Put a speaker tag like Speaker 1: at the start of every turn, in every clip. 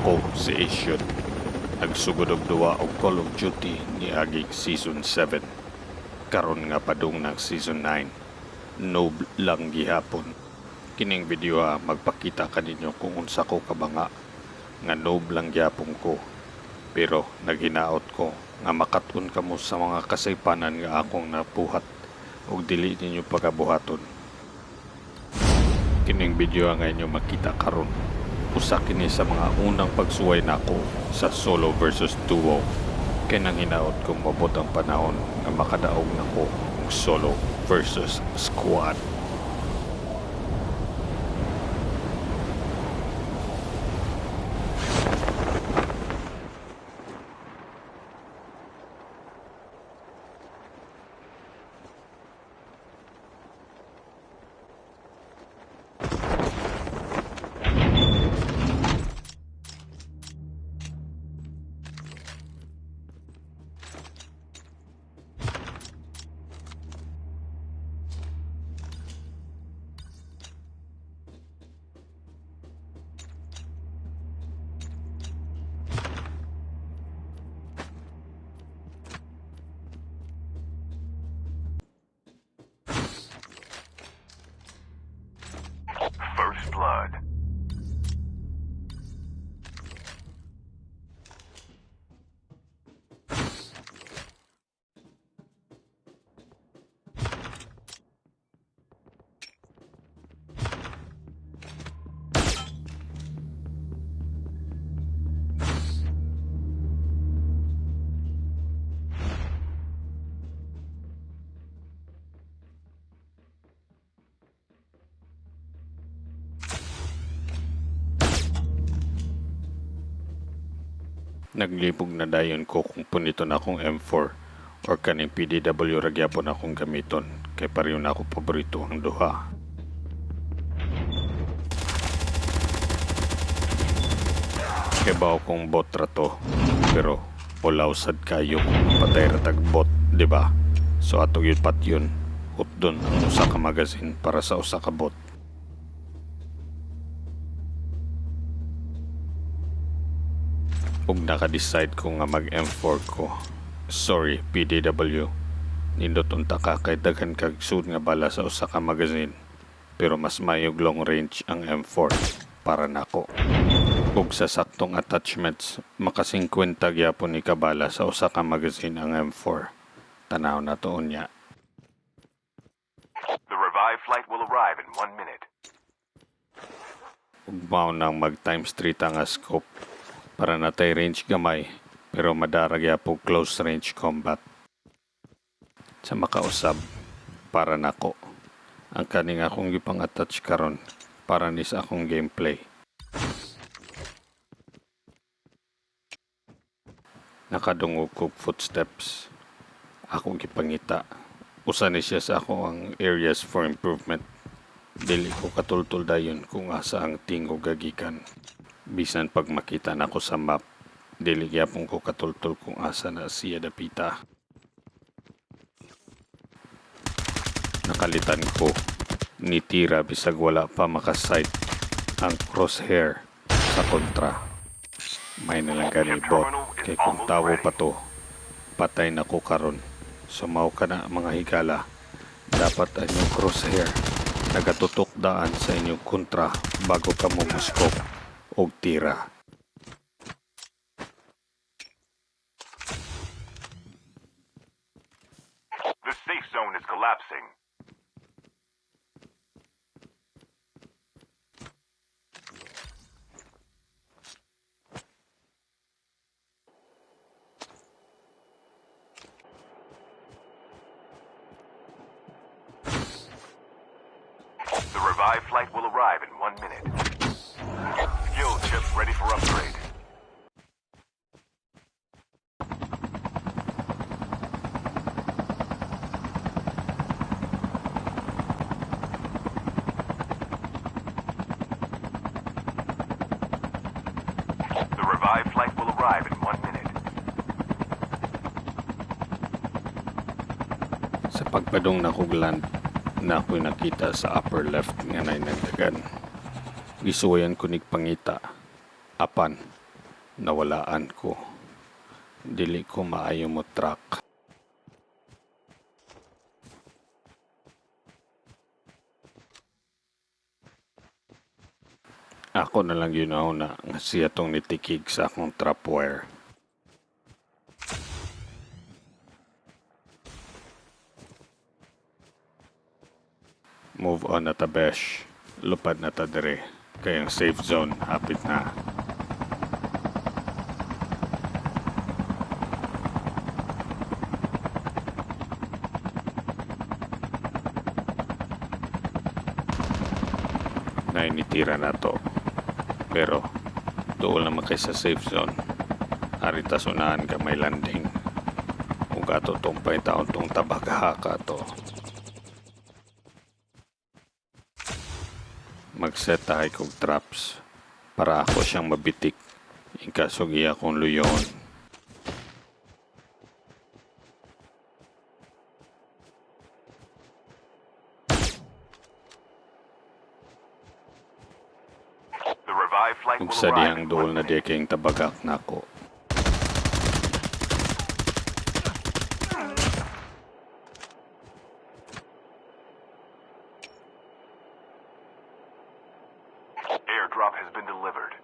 Speaker 1: Ako si Asian. Nagsugod og duwa og Call of Duty niaging Season 7. Karon nga padung ng Season 9. Noob lang gihapon. Kining video ha, magpakita kaninyo kung unsa ko kabanga nga noob lang gihapon ko. Pero naghinaot ko nga makat-on kamo sa mga kasaypanan nga akong napuhat ug dili ninyo pagabuhaton. Kining video nga inyo makita karon, usa kini sa mga unang pagsuway nako sa solo versus duo. Kay nang hinaot kong moabot ang panahon nga makadaog nako og solo versus squad.
Speaker 2: First blood.
Speaker 1: Naglibog na dayon ko kung puniton akong M4 or kaning PDW ra gyapon akong gamiton kay pareho na ako paborito ang duha. Kay bawo kong bot ra to, pero ulaw sad kayo kung patay ra tag bot, di ba? So ato gyud patyon, hutdon ang usa ka magazine para sa usa ka bot. Ug naka-decide ko nga mag M4 ko. Sorry, PDW. Nindot unta ka kay daghan kag sud nga bala sa usa ka magazine. Pero mas mayog long range ang M4 para nako. Ug sa saktong attachments, maka-singkwenta gyapon ni kabala sa usa ka magazine ang M4. Tanaw na to unya.
Speaker 2: The revived flight will arrive in 1 minute.
Speaker 1: Ug mao nang mag times 3 ta nga scope para natay range gamay pero madara gyapon close range combat. Sa makausab para nako ang kaning akong gipang-attach karon para ni sa akong gameplay. Nakadungog kog footsteps. Akong gipangita. Usa ni siya sa ako ang areas for improvement. Dili ko katultol dayon kung asa ang tingog gagikan. Bisan pag makita nako sa map, dili gyapon ko katultol kung asa na siya dapita. Nakalitan ko, nitira bisag wala pa makasight ang crosshair sa kontra. May nalang gani bot, kay kung tawo pa to, patay na ko karon. Sumaw ka na mga higala, dapat ang inyong crosshair nagatutok daan sa inyong kontra bago ka mo scope og tira.
Speaker 2: The safe zone is collapsing. The revived flight will arrive in 1 minute. Skill chip ready for upgrade. The revived flight will arrive in 1 minute.
Speaker 1: Sa pagpadong nakog land, na ako'y nakita sa upper left nga nay nagdagan. Gisuwayan ko nig pangita. Apan, Nawalaan ko. Dili ko maayo mo track. Ako na lang yun na nga siya tong nitikig sa akong trapwire. Move on na ta, besh. Lupad na ta dire. Kay ang safe zone hapit na. Nainitira na to. Pero doon naman kay sa safe zone. Arita sunahan ka may landing. Ug ato tong taon tong tabaghaka to. Mag-set tayo kog traps para ako siyang mabitik. In kaso iya kong luyon.
Speaker 2: The revived flight
Speaker 1: Ug
Speaker 2: will
Speaker 1: sa
Speaker 2: arrive
Speaker 1: dihang
Speaker 2: in
Speaker 1: duol
Speaker 2: one
Speaker 1: na
Speaker 2: minute.
Speaker 1: di kayong tabagak nako.
Speaker 2: Airdrop has been delivered.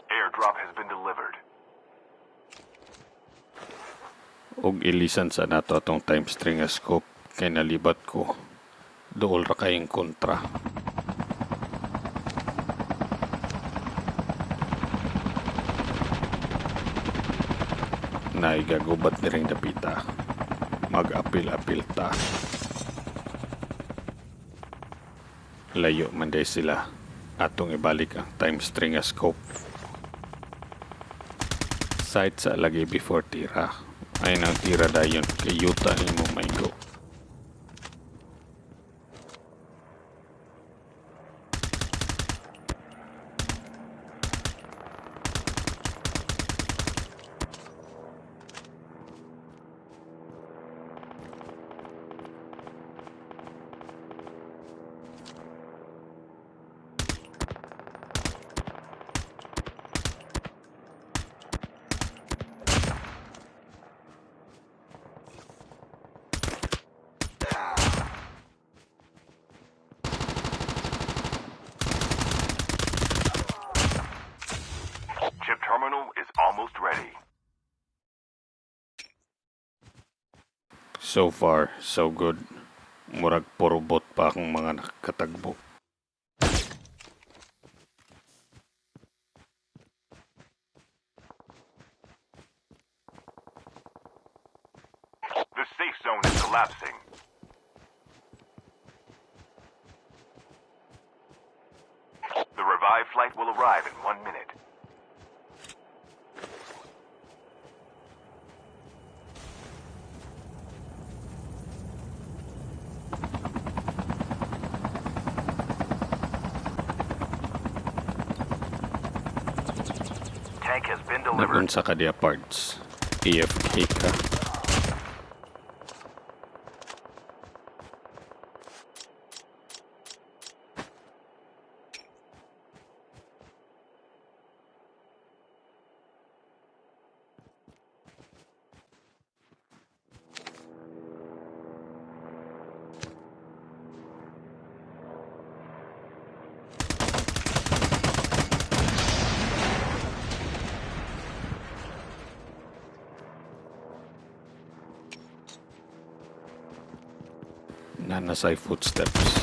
Speaker 2: Airdrop has been delivered.
Speaker 1: Ug ilisan sa nato atong time string nga scope kay nalibat ko. Duol ra kayong kontra. Naigagubat ni ring dapita. Mag-apil-apil ta. Layo man day sila. Atong ibalik ang time string nga scope. Sight sa lagi before tira. Ay nang tira dayon kay yuta nimo may go.
Speaker 2: Chip terminal is almost ready.
Speaker 1: So far, so good. Murag puro bot pa akong mga nakatagbo.
Speaker 2: The safe zone is collapsing. The revived flight will arrive in 1 minute. Tank has been delivered.
Speaker 1: Nagunsa ka diya, parts. AFK ka. Nanasay footsteps.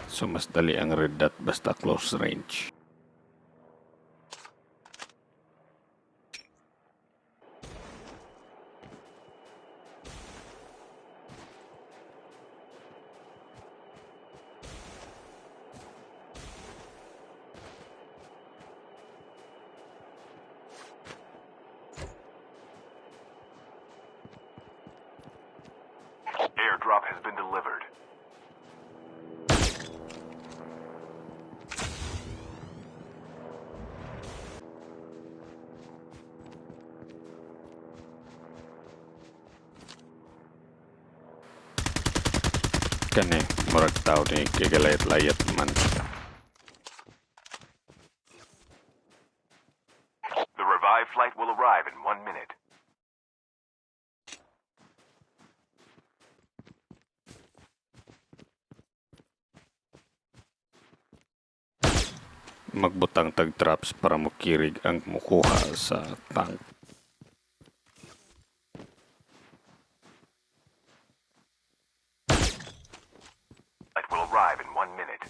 Speaker 1: So mas dali ang red dot basta close range.
Speaker 2: Airdrop has been delivered.
Speaker 1: Kani, murag tao ni kay galayat-layat man.
Speaker 2: The revived flight will arrive in 1 minute.
Speaker 1: Magbutang tag traps para mokirig ang mukuha sa tank.
Speaker 2: Flight will arrive in 1 minute.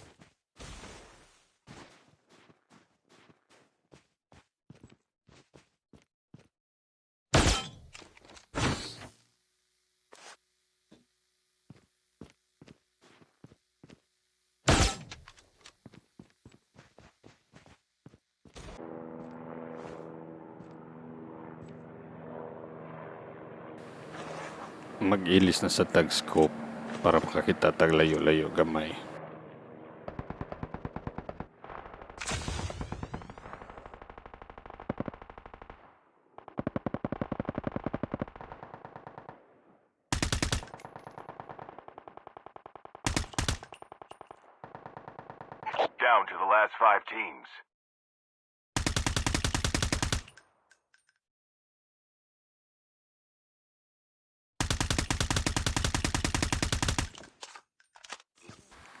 Speaker 1: Mag-ilis na sa tag scope para makakita tag layo-layo gamay.
Speaker 2: Down to the last five teams.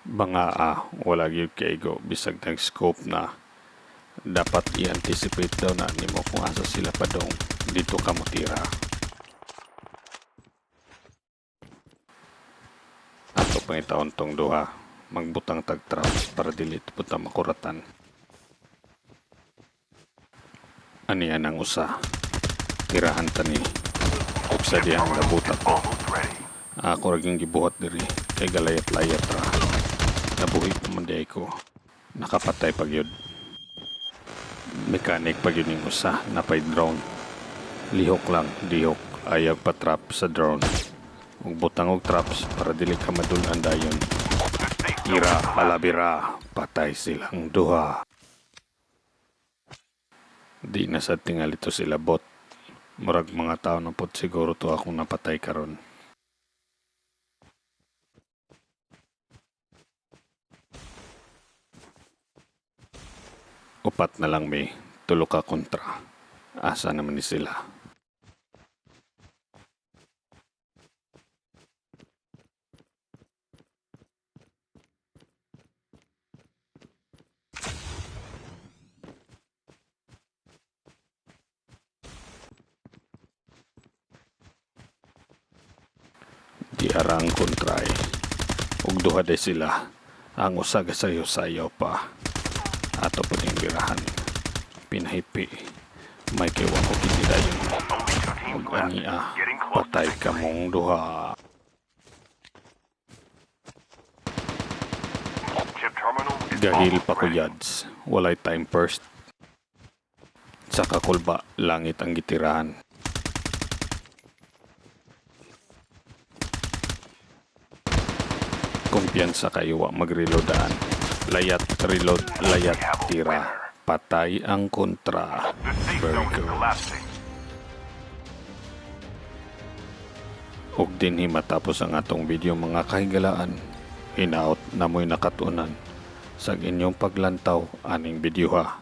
Speaker 1: Banga ah, wala gyud kaigo bisag nag scope na. Dapat i-anticipate daw na nimo kung asa sila padong dito ka motira. Ato pangitaon tong duha, magbutang tag traps para dili pud ta makuratan. Aniya ang usa. Tirahan ta ni. Ug sa dihang nabuta ko.
Speaker 2: Almost ready.
Speaker 1: Ako ra gyud gibuhat diri kay galayat-layat ra. Nabuhi pa man diay ko. Nakapatay pa gyud. Mechanic pa gyud ning usa napay drone. Lihok lang, lihok. Ayaw pa trap sa drone. Ug butang og traps para dili ka madul-an dayon.
Speaker 2: The safe zone
Speaker 1: Tira,
Speaker 2: is collapsing.
Speaker 1: palabira, patay silang duha. Di na sa tingali to sila bot. Murag mga tao na pod siguro to akong napatay karon. Upat na lang may tulo ka kontra. Asa naman ni sila? Di ara ang kontra eh. Ug duha day sila. Ang usa sayo-sayo pa. Ato po ning birahan. Pinahipi. May kay wa ko kiti dayon.
Speaker 2: Only two teams
Speaker 1: Ug
Speaker 2: left.
Speaker 1: ani ah,
Speaker 2: Getting close to
Speaker 1: patay
Speaker 2: victory.
Speaker 1: kamong duha.
Speaker 2: Chip terminal is
Speaker 1: Gahil
Speaker 2: almost
Speaker 1: pa ko
Speaker 2: ready.
Speaker 1: yads. Walay time first. Sa kakulba, langit ang gitirahan. Kumpiyansa kayo wa magreloadaan. Layat, reload, layat, tira. Patay ang kontra.
Speaker 2: The safe
Speaker 1: Very
Speaker 2: zone is
Speaker 1: good.
Speaker 2: collapsing.
Speaker 1: Ug dinhi matapos ang atong video, mga kahigalaan. Hinaot na mo'y nakatunan sa inyong paglantaw aning video ha.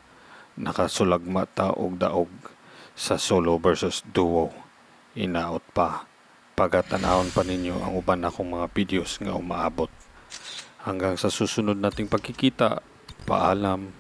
Speaker 1: Nakasulagma ta og daog sa solo versus duo. Hinaot pa. Pagatanahon pa ninyo ang uban akong mga videos nga umaabot. Hanggang sa susunod nating pagkikita, paalam.